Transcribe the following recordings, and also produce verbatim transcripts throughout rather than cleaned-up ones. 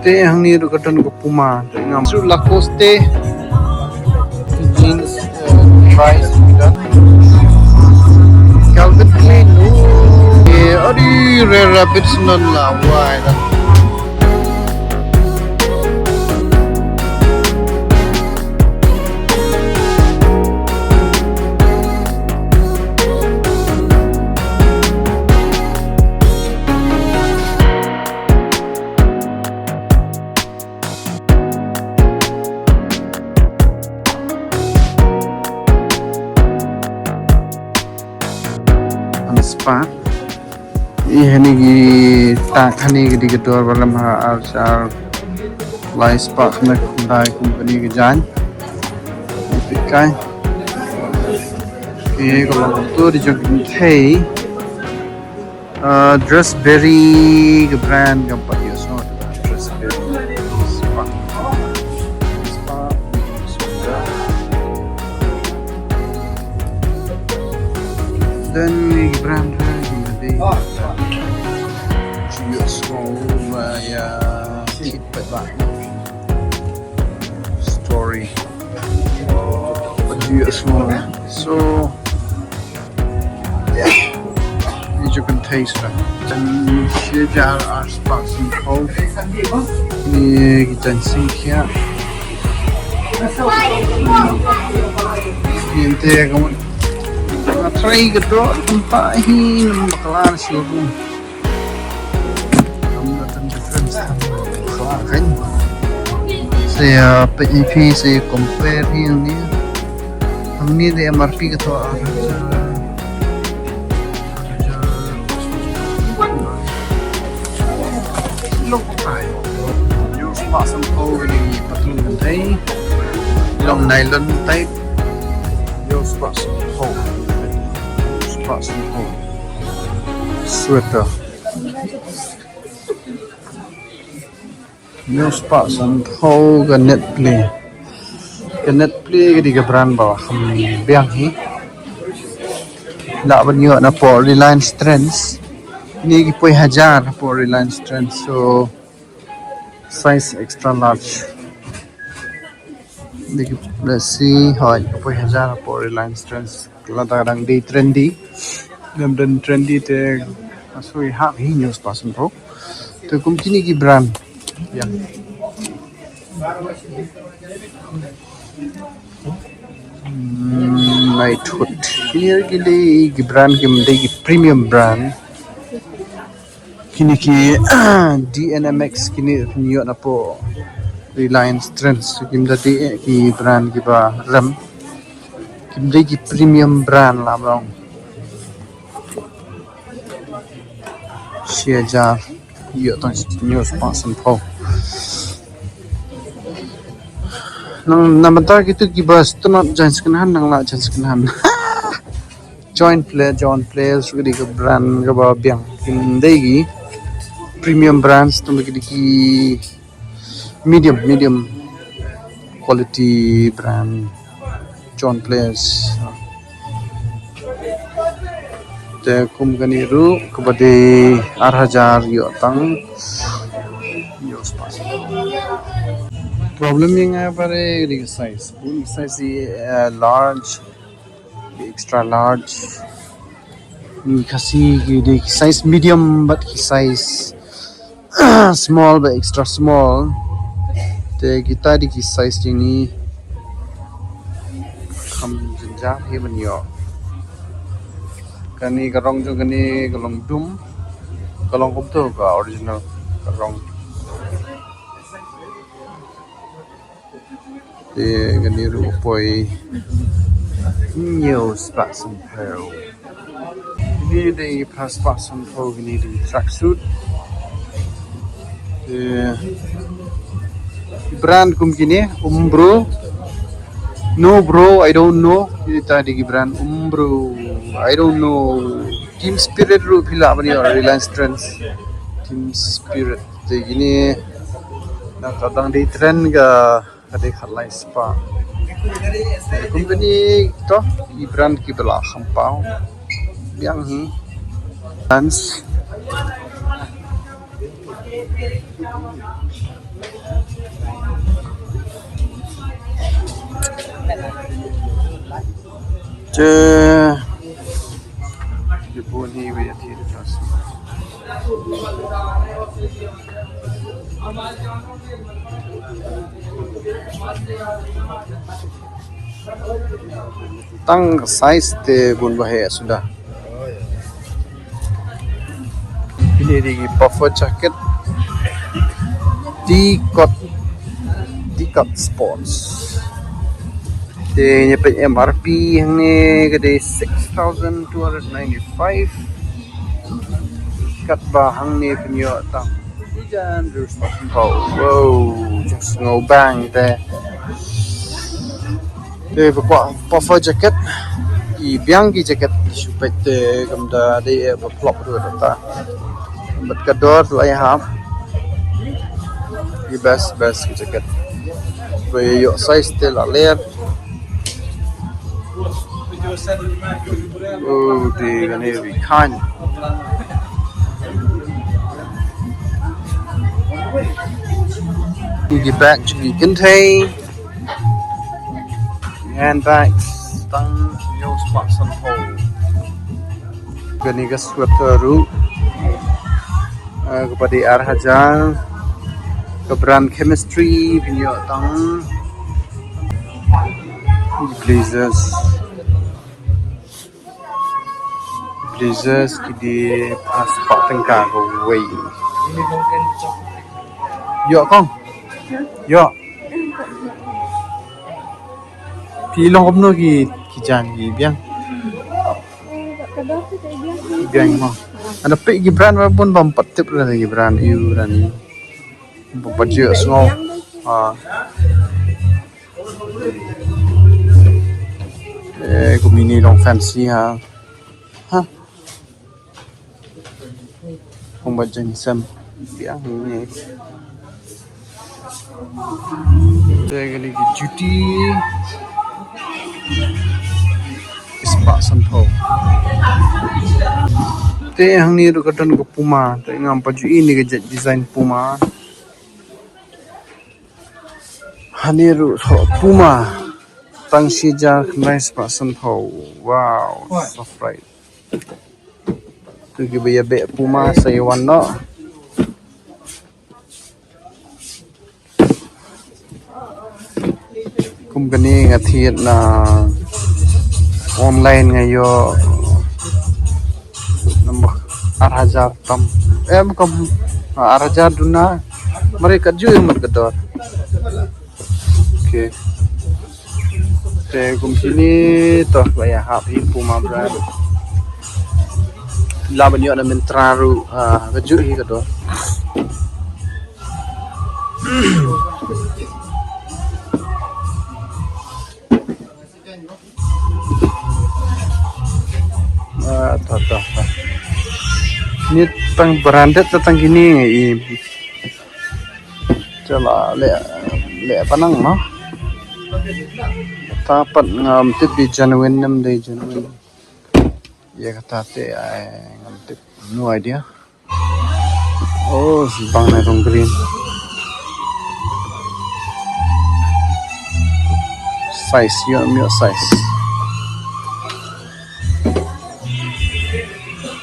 Te hangne ruh ka don ka Puma, te ngam. Suit Lacoste, jeans, eh, Levi's, Calvin Klein. Oh, eh, adi, Red Rabbit snon la wai la. An spah. Ïa kane ki tak kane ki dei ka dor ba lem ha ar hajar lai spah khyndai kum kane ka jaiñ. Ïa phi kai. Ïa ka long kumto dei jong ki thei. Uh, Dressberry ka brand kam pat ïohsngew. Dressberry. Spa. Spa. Then ka brand ha ka dei. Ïohsngew ba ïa kit pat ba. Story. Pat ïohsngew. So, you can taste them. Then shi hajar ar spah sanphew. Ni ki jan sing kia. Ni ente kamu. Try ka dor tempat hi nam bakla na showroom. Sa ïa peit ïa phi, sa ïa compare hi hangne. Hangne the M R P ka thoh ar hajar. Hynñiew spah sanphew kane ka patlun kynthei. Long nylon type. Hynñiew spah sanphew. Hynñiew spah sanphew. Sweater. Hynñiew spah sanphew ka Net Play. Ka Net Play ka dei ka brand ba kham biang hi. Lah ban ïoh napoh Reliance Trends. Kine ki poi hajar napoh Reliance Trends. So size extra large. Dei ki, let's see, hoi, ka poi hajar hapoh Reliance Trends. Lada dang dei trendy. Dang dei trendy te asui hap hi hynñiew spah sanphew. Te kum kine ki brand. Ïa. Hmm, Knighthood. Kine ki dei ki brand kim dei ki premium brand. Kine ki D N M X kine pynïoh napoh Reliance Trends. Kim da dei ki brand kiba rem. Kim dei ki premium brand la ba long. Shi hajar ïoh tang hynñiew spah sanphew. Nang, nang mynta kito kiba sngewtynnat jaiñ second hand nang lah jaiñ second hand. Joint Play, Joint Play ruh ka dei ka brand kaba biang. Kim dei ki premium brands, tang ba ki dei ki medium, medium quality brand. Joint Play. Te kum kane ruh kaba dei ar hajar ïoh tang hynñiew spah. Problem ïa nga ba re dei ka size. Bun size i, eh, large. Extra large. Ni Khasi ki dei ki size medium bad ki size small bad extra small. Te kita dei ki size jong ngi. Kham jynjar hi ban ïoh. Kane ka rong jong kane ka long dum. Ka long kumto ka original ka rong. Te kane ruh poi hynñiew spah sanphew. Kine dei phra spah sanphew, kine dei tracksuit. Te brand kum kine, Umbro. No bro, I don't know. Kine ta dei ki brand Umbro. I don't know. Team Spirit ruh phi lah ban ïoh Reliance Trends. Team Spirit. Te kine na ka dang dei trend ka, ka dei khatlai spah. Company to, i brand kiba la kham paw. Biang hi. Vans. Te ki bun hi ba ïa ti. Tang size te bun ba heh suda. Ini dei ki puffer jacket. Dicot, Dicot Sports. Te ïa peit M R P hangne ka dei six thousand two hundred ninety-five. Katba hangne pynïoh tang. Wow, just ngau bang te. Te ba kwah puffer jacket. I biang ki jacket shu peit te kam da dei ba plop ruh ta. Bad ka dor la ïa hap. Ki best best ki jacket. Ba ïoh size te la ler. Oh, dei kane ri khan. Ki bag jong ki kynthei. Handbags tang ïoh spah san phew. Kane ka sweater ruh. Ah, kaba dei ar hajar. Ka brand Chemistry pynïoh tang. Blazers. Blazers ki dei ar spah tyngka kawei. Ïoh kong. Ïoh. Phi long kumno ki, ki jan ki biang. Biang mo. Ada peit ki brand ba bun bym pat tip ruh ki brand ïu brand ïu. Bym pat ju sngew. Ah. Eh, kum ini long fancy ha. Ha. Hong ba jeng sem. Biang ni. Te kane ki juti. Spah san phew. Te hangne ruh ka don ka Puma. Te ngam pat ju i ne ka jait design Puma. Hangne ruh Puma. Tang shi hajar khyndai spah san phew. Wow, soft ride. Tu kiba ïa beh Puma sa ïa wan noh. Kum kane nga thied na online nga ïoh namar ar hajar tam. Em, kum, ah, ar hajar duna. Mari kat ju mat ka dor. Okay. Te kum kine to ba ïa hap hi Puma brand. La ban ïoh na Myntra ruh, ah, ka juh hi ka dor. Ah, to, to, to. Ni tang branded, to tang kine i. Te la leh, leh panang mo. Ta pat ngam tip dei genuine ne ym dei genuine. Ïa kata te ai ngam tip. No idea. Oh, bang na rong green. Size, ïoh, ïoh size.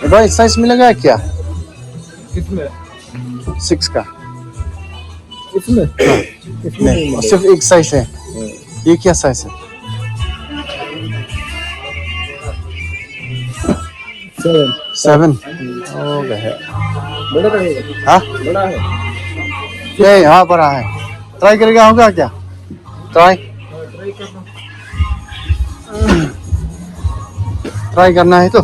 ए भाई, साइज मिलेगा क्या? कितने? सिक्स का। इसमें? हाँ। इसमें नहीं, नहीं मिलेगा। सिर्फ एक साइज है। हाँ। ये क्या साइज है? सेवन। सेवन? हम्म। ओ, गए। बड़ा रहेगा। हाँ? बड़ा है। नहीं, हाँ, बड़ा है। ट्राई करेगा, होगा क्या? ट्राई? हाँ, ट्राई करना। ट्राई करना है तो?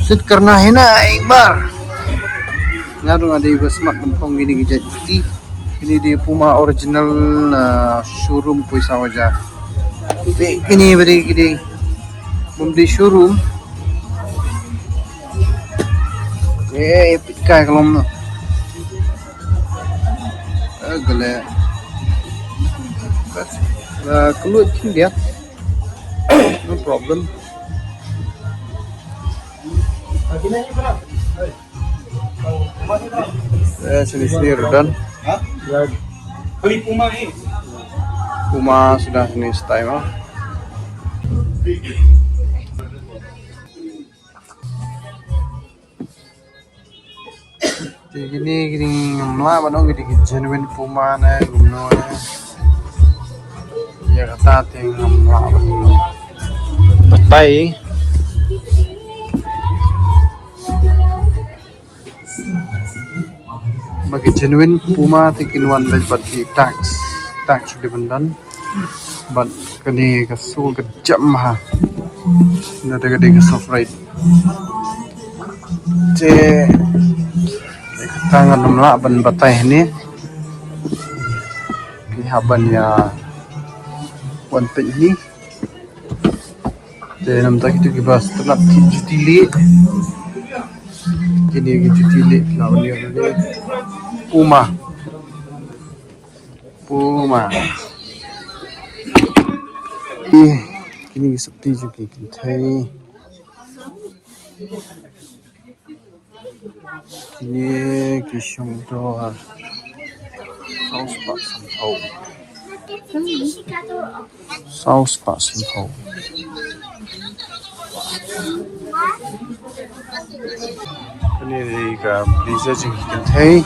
फिट करना है ना एक बार। Nga ruh nga dei ba smat ban phong kine ki jait juti. Kine dei Puma original, ah, showroom poi saw hajar. Te kine ba dei kine bym dei showroom. Eh, pit kai ka long na. Eh, gale. Ka lut kin dia. No problem. Eh, sini sini rudan. Kali Puma eh. Puma sudah sini style mah. Te kine kine ngam lah ban ong kine ki genuine Puma ne kumno ne. Ïa kata te ngam lah ban batai. Ba ki genuine Puma te kin wan bad ki tags, tags dei ban don. Bad kane ka sole ka jam ha. Na te ka dei ka soft ride. Te kata ngam lah ban batai hangne. Ki hap ban ïa wan peit hangne. Te namar kito kiba sngewtynnat ki juti lieh. Kine ki juti lieh, la wan ïoh leh. Puma. Puma. Ï, kine ki sopti jong ki kynthei. Kine ki shong dor. Saw spah sanphew. Saw spah sanphew. Kane dei ka Blazer jong ki kynthei.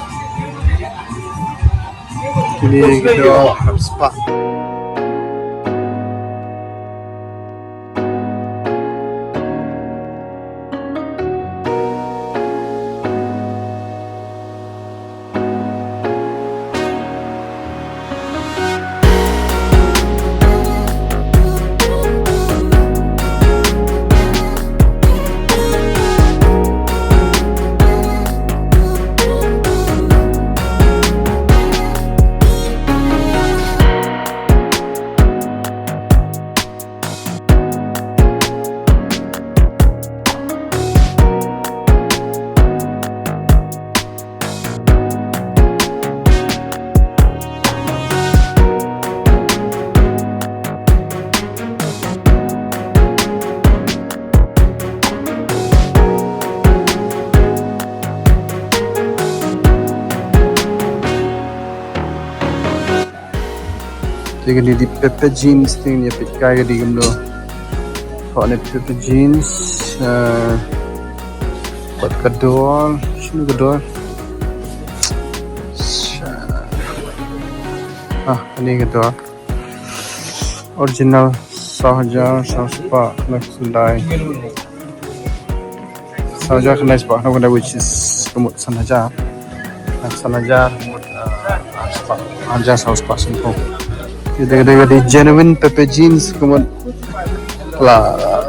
Kine ki dor hynriew spah. Te kane dei Pepe Jeans, te ïa peit kai ka dei kumno. Kane Pepe Jeans, eh, pat ka dor, shano ka dor? Ah, kane ka dor. Original saw hajar saw spah khyndai. Saw hajar khyndai spah khyndai, which is ka mut san hajar. San hajar, ka mut, uh, ar spah, hajar saw spah sanphew. Kane dei, dei, dei genuine Pepe Jeans, ka mut la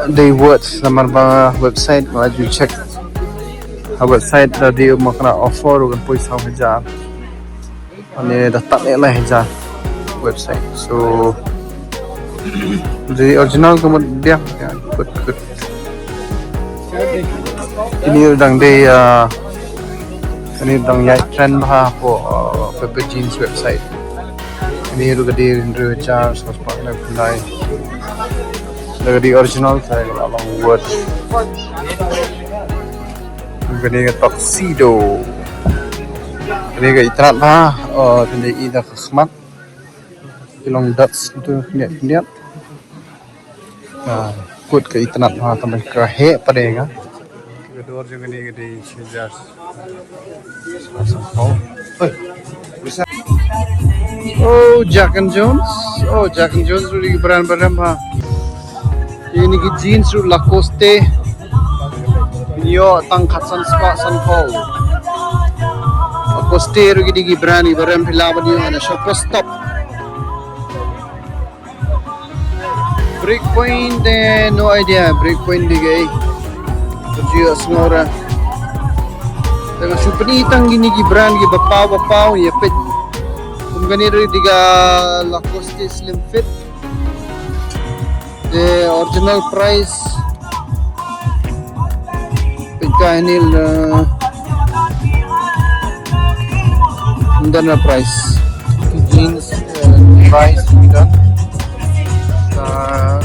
dei worth, namar ba website, la ju check. Ha website la dei ma kane offer ruh kan poi saw hajar. Ani da tang eh lai hajar website. So the original ka mut biang, yeah, good, good. Ini dang dei, uh, ini dang ïaid trend bha hapoh, uh, Pepe Jeans website. Ini ruh ka dei hynriew hajar saw spah khyndai. Da ka dei original sa ka la long worth. Kane ka tuxedo. Kane ka itynnad bha, oh, kane i da ka khmat. Ki long dots tu khyndiat khyndiat. Ka kut ka itynnad bha, tang ka heh pat de ka. Ka dor jong kane ka dei shi hajar. Oh, Jack and Jones. Oh, Jack and Jones ruh dei ki brand ba rem bha. Kine ki jeans ruh Lacoste. Ïoh tang khatsan spah sanphew. Lacoste ruh ki dei ki brand kiba rem, phi lah ban ïoh na Shoppers Stop. Breakpoint, eh, no idea Breakpoint dei kaei. Ka ju ïohsngew ra. Te nga shu pyni tang kine ki brand kiba paw ba paw, ïa peit. Kum kane ruh dei ka Lacoste Slim Fit. The original price. Peit ka hangne, uh, ym don price. Jeans, uh, price ym don. Uh,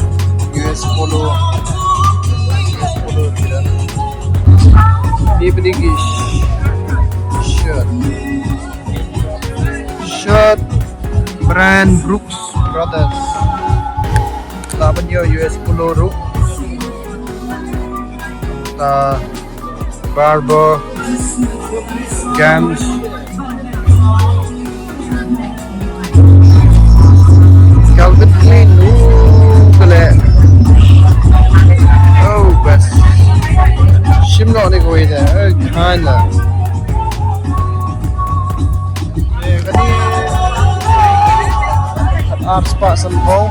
U S Polo. U S Polo ym don. Ni beli ki shirt. Brand Brooks Brothers. La ban ïoh U S Polo ruh. Ta Barbour, Gans, Calvin Klein, uh, kale. Oh, best. Shim noh ne kawei de, eh, kinda. Eh, kane. Ar spah sanphew.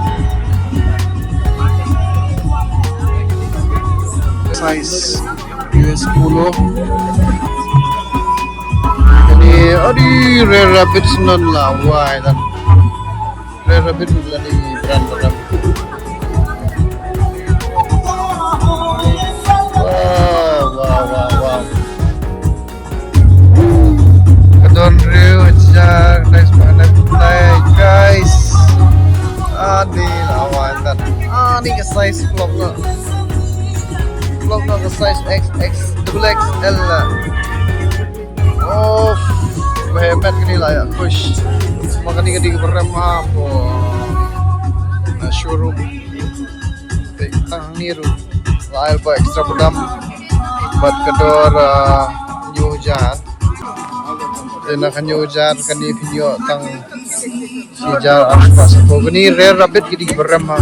Size. U S Polo. Kane, adi, Rare Rabbit snon la, wai dan. Rare Rabbit la ni brand brand. Wow, wow, wow, wow. Ka don riew hajar, guys, mana play, guys. Adi la, wai dan. Adi ka size klop na. Klop na ka size X X, double X L la. Oh, ba hemat kane la ïa, push. Ma kane ka dei ka barem ha, po. Na showroom. Te tang ni ruh. La ïa ba extra budam. Bad ka dor, ah, hynñiew hajar. Te na ka hynñiew hajar kane phin ïoh tang shi hajar ar spah sanphew. Kane Rare Rabbit ki dei ki barem ha.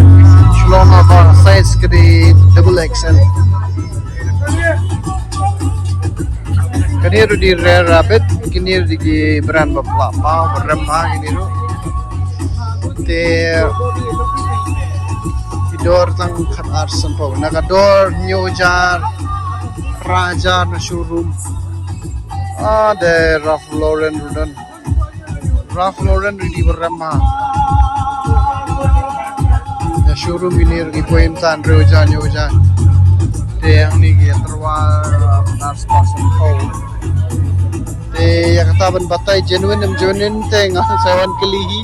Shlong ha ba size ki dei double X L. Kane ruh dei Rare Rabbit, kine ruh dei ki brand ba pla pa, barem ha kine ruh. Te ki dor tang khat ar sanphew. Na ka dor hynñiew hajar, phra hajar na showroom. Ah, de Ralph Lauren ruh don. Ralph Lauren ruh dei barem ha. Na showroom ine ruh ki poi mynta hynriew hajar, hynñiew hajar. Te hangne ki tyrwa, uh, ar spah sanphew. Te ïa kata ban batai genuine em genuine te nga sa wan kylli hi.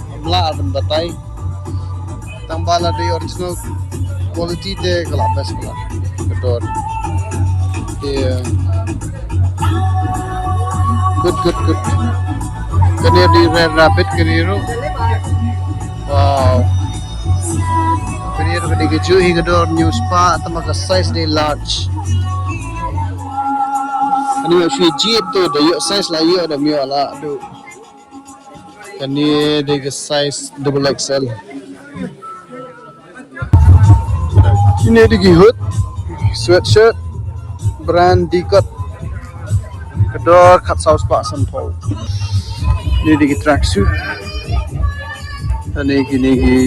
Ngam lah ban batai. Tang ba la dei original quality te ka la best ka la. Ka dor. Te, uh, good, good, good. Kane dei Rare Rabbit kane ruh. Wow. Kane ruh ka dei kajuh hi, ka dor hynñiew spah, tang ba ka size dei large. Kane ïoh shu jied te da ïoh size la ïoh, da ym ïoh la duh. Kane dei ka size double X L. Kine dei ki hood, sweatshirt, brand Dicot. Ka dor khatsaw spah sanphew. Kine dei ki tracksuit. Kane kine ki,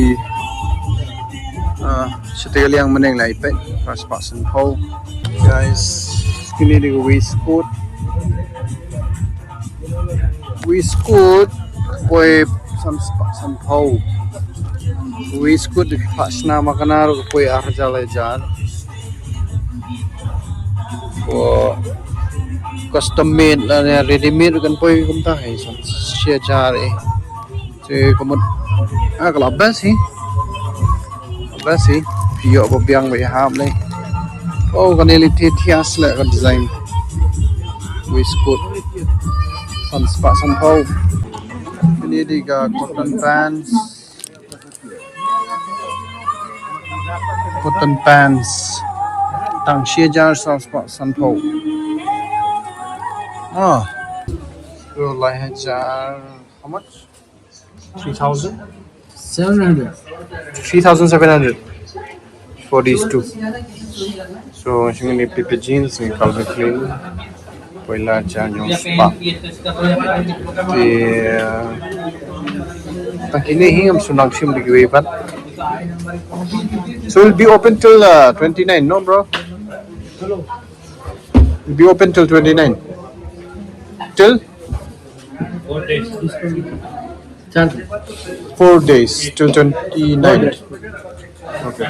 ah, shatei ka liang bneng lai peit, phra spah sanphew. Guys, kine dei ki waistcoat. Waistcoat, poi san spah sanphew. Waistcoat dei phah shna ma kane ruh poi ar hajar lai hajar. Ko custom made lane ready made kan poi kumta hi san shi hajar eh. Te ka mut, ah, ka la best hi. Best hi. Phi ïoh ba biang ba ïahap lei. Oh, kane lei te thiah sleh ka design. Waistcoat. San spah sanphew. Kane dei ka cotton pants. Cotton pants. Tang shi hajar saw spah sanphew. Ah. So, lai hajar. How much? Three thousand? Seven hundred. Three thousand seven hundred for these two. So, shu ngi pipit jeans, ngi Calvin Klein. Poi lai hajar hynñiew spah. Te, uh, tang kine hi ngam sngewthuh shim dei kiwei pat. So we'll be open till, uh, twenty-nine, no, bro? We'll be open till twenty-nine. Till? Four days till twenty-nine. Okay.